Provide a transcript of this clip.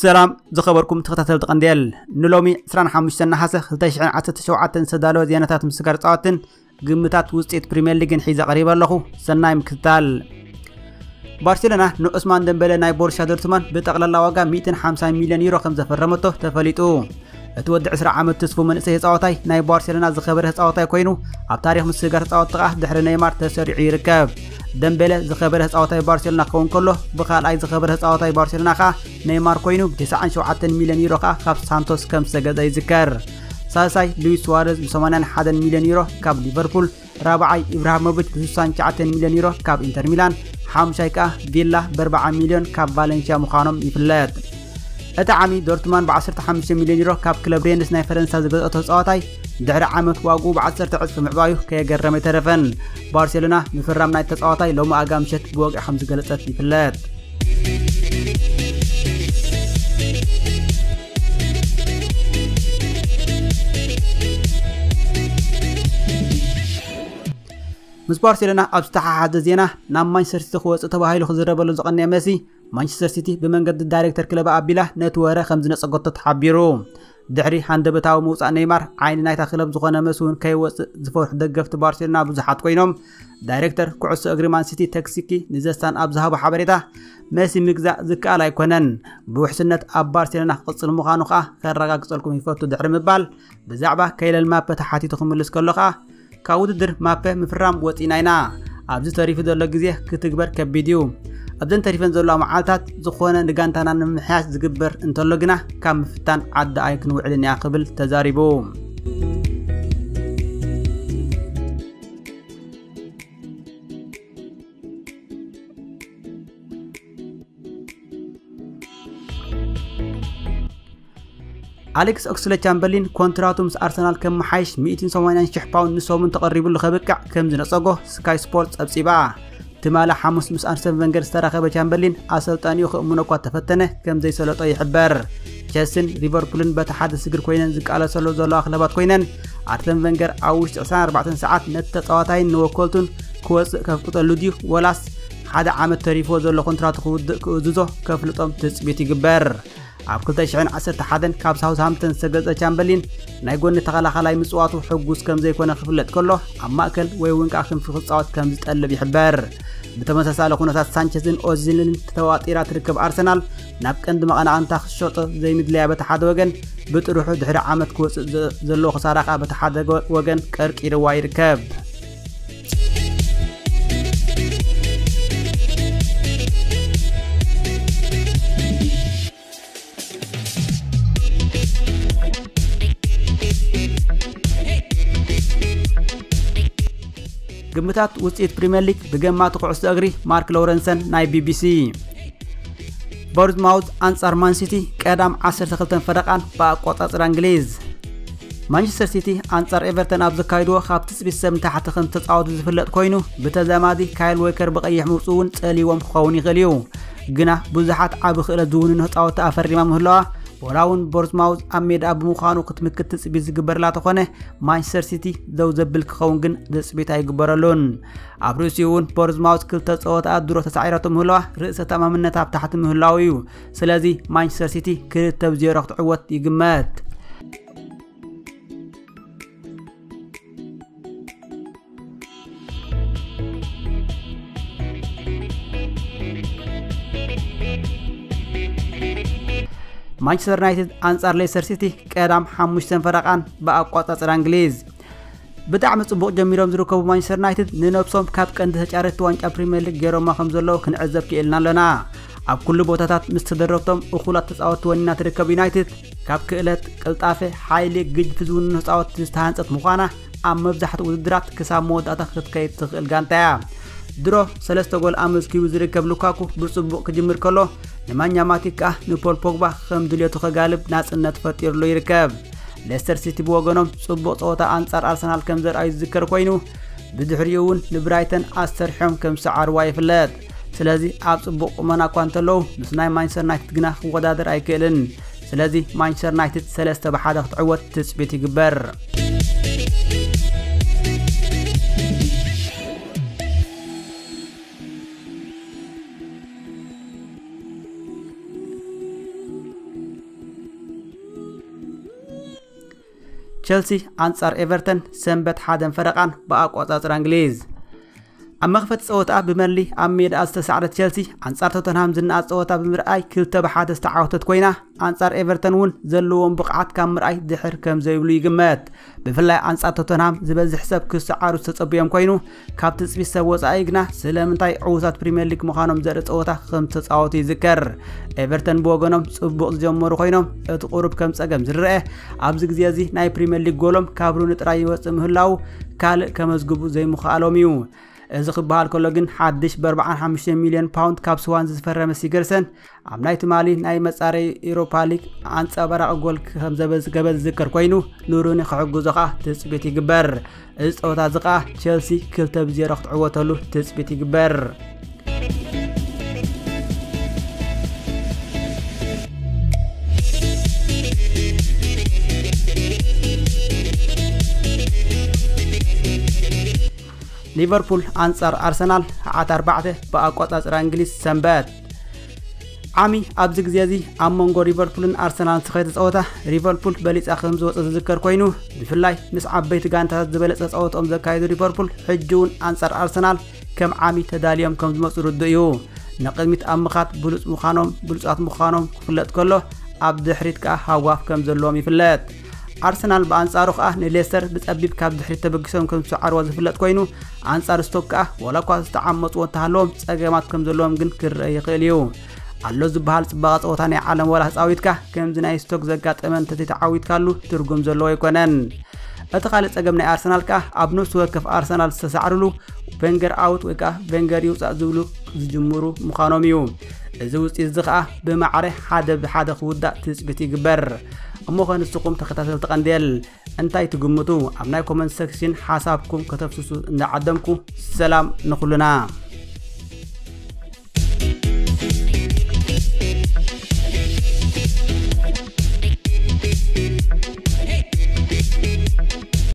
ሰላም ዝኸበርኩም ተኸታተልቲ ቀንዴል፣ ንሎሚ ዕስራን ሓሙሽተን ነሓሰ ክልተ ሽሕን ዓሰርተ ሸውዓተን ዝተዳለወ ዜናታት ምስጋር ጻወትን ግምታት ውጽኢት ፕሪምየር ሊግን ሒዘ ቀሪበ ኣለኹ። ሰናይ ምክትታል። ባርሴሎና ንዑስማን ደምበለ ናይ ቦሩሲያ ዶርትማን ብጠቕላላ ዋጋ ሚእትን ሓምሳን ሚልዮን ዩሮ ከም ዘፈረመቶ ተፈሊጡ። እቲ ወዲ ዕስራ ዓመት ትስፉ መንእሰይ ተጻዋታይ ናይ ባርሴሎና ዝኸበረ ተጻዋታይ ኮይኑ፣ ኣብ ታሪኽ ምስጋር ተጻወትቲ ከኣ ድሕሪ ኔይማር ተሰሪዑ ይርከብ። ደምቤለ ዝኸበረ ተጻዋታይ ባርሴሎና ክኸውን ከሎ፣ ብኻልኣይ ዝኸበረ ተጻዋታይ ባርሴሎና ከኣ ኔይማር ኮይኑ፣ ብ ተስዓን ሸውዓተን ሚልዮን ዩሮ ከኣ ካብ ሳንቶስ ከም ዝተገዝአ ይዝከር። ሳልሳይ ሉዊስ ሱዋረዝ ብ ሰማንያን ሓደን ሚልዮን ዩሮ ካብ ሊቨርፑል፣ ራብዓይ ኢብራሂሞቪች ብ ስሳን ትሽዓተን ሚልዮን ዩሮ ካብ ኢንተር ሚላን፣ ሓሙሻይ ከኣ ቪላ ብ ኣርብዓ ሚልዮን ካብ ቫለንሲያ ምዃኖም ይፍለጥ። እቲ ዓሚ ዶርትማን ብ ዓሰርተ ሓሙሽተ ሚልዮን ዩሮ ካብ ክለብ ሬንስ ናይ ፈረንሳ ዝገዝኦቶ ተጻዋታይ ድሕሪ ዓመት ዋግኡ ብ ዓሰርተ ዕጽፊ ምዕባዩ ከየገረመ ኣይተረፈን። ባርሴሎና ምፍራም ናይ ተጻዋታይ ሎሚ ኣጋ ምሸት ብወግዒ ከም ዝገለጸት ይፍለጥ። ምስ ባርሴሎና ኣብ ዝተሓሓዘ ዜና፣ ናብ ማንቸስተር ሲቲ ክወጽእ ተባሂሉ ክዝረበሉ ዝቐነየ መሲ፣ ማንቸስተር ሲቲ ብመንገዲ ዳይሬክተር ክለብ ኣቢላ ነቲ ወረ ከም ዝነጸገቶ ተሓቢሩ። ድሕሪ ሃንደበታዊ ምውጻእ ኔይማር፣ ዓይኒ ናይታ ክለብ ዝኾነ መሲ እውን ከይወጽእ ዝፈርሑ ደገፍቲ ባርሴሎና ብዙሓት ኮይኖም፣ ዳይሬክተር ኩዕሶ እግሪ ማን ሲቲ ተክሲኪ ንዘሳን ኣብ ዝሃቦ ሓበሬታ፣ መሲ ምግዛእ ዝከኣል ኣይኮነን፣ ብውሕስነት ኣብ ባርሴሎና ክቕጽል ምዃኑ ከኣ ከረጋግጸልኩም ይፈቱ ድሕሪ ምባል፣ ብዛዕባ ከይለል ማፐ ተሓቲቱ ክምልስ ከሎ ከኣ፣ ካብ ውድድር ማፐ ምፍራም ወጺና ኢና። ኣብዚ ተሪፉ ዘሎ ግዜ ክትግበር ከቢድ እዩ። ኣብዘን ተሪፈን ዘለዋ መዓልታት ዝኾነ ንጋንታና ንምምሕያሽ ዝግበር እንተሎ ግና ካብ ምፍታን ዓዲ ኣይክንውዕልን ኢና ክብል ተዛሪቡ። ኣሌክስ ኦክስለ ቻምበርሊን ኮንትራቱ ምስ ኣርሰናል ከመሓይሽ ሚእትን ሰማንያን ሽሕ ፓውንድ ንሰሙን ተቐሪብሉ ከብቅዕ ከም ዝነጸጎ ስካይ ስፖርት ጸብጺባ። ትማሊ ሓሙስ ምስ ኣርሰን ቨንገር ዝተራኸበ ቻምበርሊን ኣሰልጣኒኡ ክእምኖ እኳ ተፈተነ ከም ዘይሰለጦ ይሕበር። ቸልሲን ሊቨርፑልን በቲ ሓደ ስግር ኮይነን ዝቃለሰሉ ዘለዋ ክለባት ኮይነን፣ ኣርሰን ቨንገር ኣብ ውሽጢ ዕስራን ኣርባዕተን ሰዓት ነቲ ተጻዋታይን ንወከልቱን ክወጽእ ከፍቅጠሉ ድዩ ወላስ ሓደ ዓመት ተሪፍዎ ዘሎ ኮንትራቱ ክውድእ ክእዝዞ ከፍልጦም ትጽቢት ይግበር። ኣብ ክልተ ሽሕን ዓሰርተ ሓደን ካብ ሳውዝሃምፕተን ዝተገዝአ ቻምበርሊን ናይ ጎኒ ተኸላኻላይ ምጽዋቱ ሕጉስ ከም ዘይኮነ ክፍለጥ ከሎ፣ ኣብ ማእከል ወይ እውን ከኣ ክንፊ ክጻወት ከም ዝጠልብ ይሕበር። ብተመሳሳሊ ኩነታት ሳንቸዝን ኦዚልን ተዋጢራ ትርከብ ኣርሰናል፣ ናብ ቀንዲ መቐናቕንታ ክትሸጦ ዘይምድለያ በቲ ሓደ ወገን፣ ብጥርሑ ድሕሪ ዓመት ክወጽእ ዘ-፣ ዘለዎ ክሳራ ከኣ በቲ ሓደ ገ-፣ ወገን ቀርቂርዋ ይርከብ። ግምታት ውጽኢት ፕሪምየር ሊግ ብገማቲ ኩዕሶ እግሪ ማርክ ሎረንሰን ናይ ቢቢሲ። ቦርንማውዝ ኣንጻር ማን ሲቲ ቀዳም ዓሰርተ ክልተን ፈረቓን ብኣቆጻጽራ እንግሊዝ። ማንቸስተር ሲቲ ኣንጻር ኤቨርተን ኣብ ዘካይድዎ ካብ ትጽቢት ሰብ ንታሕቲ ከም ዝተጻወቱ ዝፍለጥ ኮይኑ፣ ብተዛማዲ ካይል ዎከር ብቐይሕ ምውጽኡ እውን ጸልይዎም ክኸውን ይኽእል እዩ። ግና ብዙሓት ዓቢ ክእለት ዝውንኑ ተጻወትቲ ኣፈሪማ ምህላዋ፣ ወላ እውን ቦርንማውዝ ኣብ ሜዳ ብምዃኑ ክትምክት ትጽቢት ዝግበረላ ተኾነ፣ ማንቸስተር ሲቲ ደው ዘብል ክኸውን ግን ትጽቢት ኣይግበረሉን። ኣብ ርእሲኡ እውን ቦርንማውዝ ክልተ ጸወታኣ ድሮ ተሳዒራቶ ምህላዋ ርእሰ ተኣማምነት ኣብ ታሕቲ ምህላው እዩ። ስለዚ ማንቸስተር ሲቲ ክልተ ብ ዜሮ ክትዕወት ይግመት። ማንቸስተር ዩናይትድ ኣንጻር ሌስተር ሲቲ ቀዳም ሓሙሽተን ፈረቓን ብኣቋጻጽራ እንግሊዝ። ብጣዕሚ ጽቡቕ ጀሚሮም ዝርከቡ ማንቸስተር ዩናይትድ ንነብሶም ካብ ቀንዲ ተጫረቲ ዋንጫ ፕሪምየር ሊግ ገይሮማ ከም ዘለዉ ክንዕዘብ ክኢልና ኣለና። ኣብ ኩሉ ቦታታት ምስ ተደረብቶም እኹላት ተጻወትቲ ወኒና ትርከብ ዩናይትድ፣ ካብ ክእለት፣ ቅልጣፈ፣ ሓይሊ፣ ግጅት ዝውንኑ ተጻወትቲ ዝተሃንጸት ምዃና ኣብ መብዛሕትኡ ውድድራት ክሳብ መወዳእታ ክትከይድ ትኽእል ጋንታ እያ። ድሮ ሰለስተ ጎል ኣመዝጊቡ ዝርከብ ሉካኩ ብጽቡቕ ክጅምር ከሎ፣ ንማኛ ማቲክ ከኣ ንፖል ፖግባ ከም ድልየቱ ከጋልብ ናጽነት ፈጢርሉ ይርከብ። ሌስተር ሲቲ ብወገኖም ጽቡቕ ጸወታ ኣንጻር ኣርሰናል ከም ዘርኣዩ ዝዝከር ኮይኑ፣ ብድሕሪኡ እውን ንብራይተን ኣስተርሕዮም ከም ዝሰዓርዋ ይፍለጥ። ስለዚ ኣብ ጽቡቕ ቁመና እኳ እንተለዉ፣ ምስ ናይ ማንቸስተር ዩናይትድ ግና ክወዳደር ኣይክእልን። ስለዚ ማንቸስተር ዩናይትድ ሰለስተ ብ ሓደ ክትዕወት ትጽቢት ይግበር። ቸልሲ ኣንጻር ኤቨርተን ሰንበት ሓደን ፈረቓን ብኣቋጻጽራ እንግሊዝ። ኣብ መኽፈቲ ጸወታ ብመሊ ኣብ ሜዳ ዝተሳዕረት ቸልሲ ኣንጻር ቶተንሃም ዝነኣድ ጸወታ ብምርኣይ ክልተ ብሓደ ዝተዓወተት ኮይና፣ ኣንጻር ኤቨርተን እውን ዘለዎም ብቕዓት ካብ ምርኣይ ድሕር ከም ዘይብሉ ይግመት። ብፍላይ ኣንጻር ቶተንሃም ዝበዝሕ ሰብ ክሰዓሩ ዝተጸበዮም ኮይኑ፣ ካብ ትጽቢት ሰብ ወጻኢ ግና ስለምንታይ ዕዉታት ፕሪምየር ሊግ ምዃኖም ዘርኢ ጸወታ ከም ዝተጻወቱ ይዝከር። ኤቨርተን ብወገኖም ጽቡቕ ዝጀመሩ ኮይኖም፣ እቲ ቁሩብ ከም ጸገም ዝረአ ኣብዚ ግዜ እዚ ናይ ፕሪምየር ሊግ ጎሎም ካብ ሩኒ ጥራይ ይወጽእ ምህላው ካልእ ከመዝግቡ ዘይምኽኣሎም እዩ። እዚ ክበሃል ከሎ ግን ሓድሽ ብ45 ሚልዮን ፓውንድ ካብ ስዋንዚ ዝፈረመ ሲገርሰን ኣብ ናይ ትማሊ ናይ መጻረይ ኤሮፓ ሊግ ኣንጸባራቒ ጎል ከም ዘመዝገበ ዝዝከር ኮይኑ፣ ንሩኒ ክሕግዞ ከኣ ትጽቢት ይግበር። እዚ ጸወታ እዚ ከኣ ቸልሲ ክልተ ብዜሮ ክትዕወተሉ ትጽቢት ይግበር። ሊቨርፑል ኣንጻር ኣርሰናል ሰዓት ኣርባዕተ ብኣቋጻጽራ እንግሊዝ ሰንበት። ዓሚ ኣብዚ ግዜ እዚ ኣብ መንጎ ሊቨርፑልን ኣርሰናልን ዝተኻየደ ጸወታ ሊቨርፑል በሊጻ ከም ዝወጸ ዝዝከር ኮይኑ፣ ብፍላይ ምስ ዓበይቲ ጋንታታት ዝበለጸ ጸወታኦም ዘካየዱ ሊቨርፑል ሕጂ እውን ኣንጻር ኣርሰናል ከም ዓሚ ተዳልዮም ከም ዝመጹ ርዱእ እዩ። ንቕድሚት ኣብ ምኻድ ብሉጽ ምዃኖም ብሉጻት ምዃኖም ክፍለጥ ከሎ፣ ኣብ ድሕሪት ከኣ ሃዋፍ ከም ዘለዎም ይፍለጥ። ኣርሰናል ብኣንጻሩ ከኣ ንሌስተር ብጸቢብ ካብ ድሕሪት ተበጊሶም ከም ዝሰዓርዎ ዝፍለጥ ኮይኑ፣ ኣንጻር ስቶክ ከኣ ዋላ እኳ ዝተዓመጽዎ እንተሃለዎም ጸገማት ከም ዘለዎም ግን ክረአ ይኽእል እዩ። ኣሎ ዝበሃል ጽባቐ ጸወታ ናይ ዓለም ዋላ ተጻዊትካ ከምዚ ናይ ስቶክ ዘጋጠመ እንተዘይተዓዊትካሉ ትርጉም ዘለዎ ኣይኮነን። እቲ ካልእ ጸገም ናይ ኣርሰናል ከኣ ኣብ ነፍሲ ወከፍ ኣርሰናል ዝተሳዕርሉ ቬንገር ኣውት ወይ ከኣ ቬንገር ይውጻእ ዝብሉ ዝጅምሩ ምዃኖም እዩ። እዚ ውጽኢት እዚ ከኣ ብማዕረ ሓደ ብሓደ ክውዳእ ትጽቢት ይግበር። እሞ ኸ ንስኹም ተኸታተልቲ ቀንዴል እንታይ ትግምቱ? ኣብ ናይ ኮመንት ሰክሽን ሓሳብኩም ከተፍስሱ እንዳዓደምኩ፣ ሰላም ንኹልና።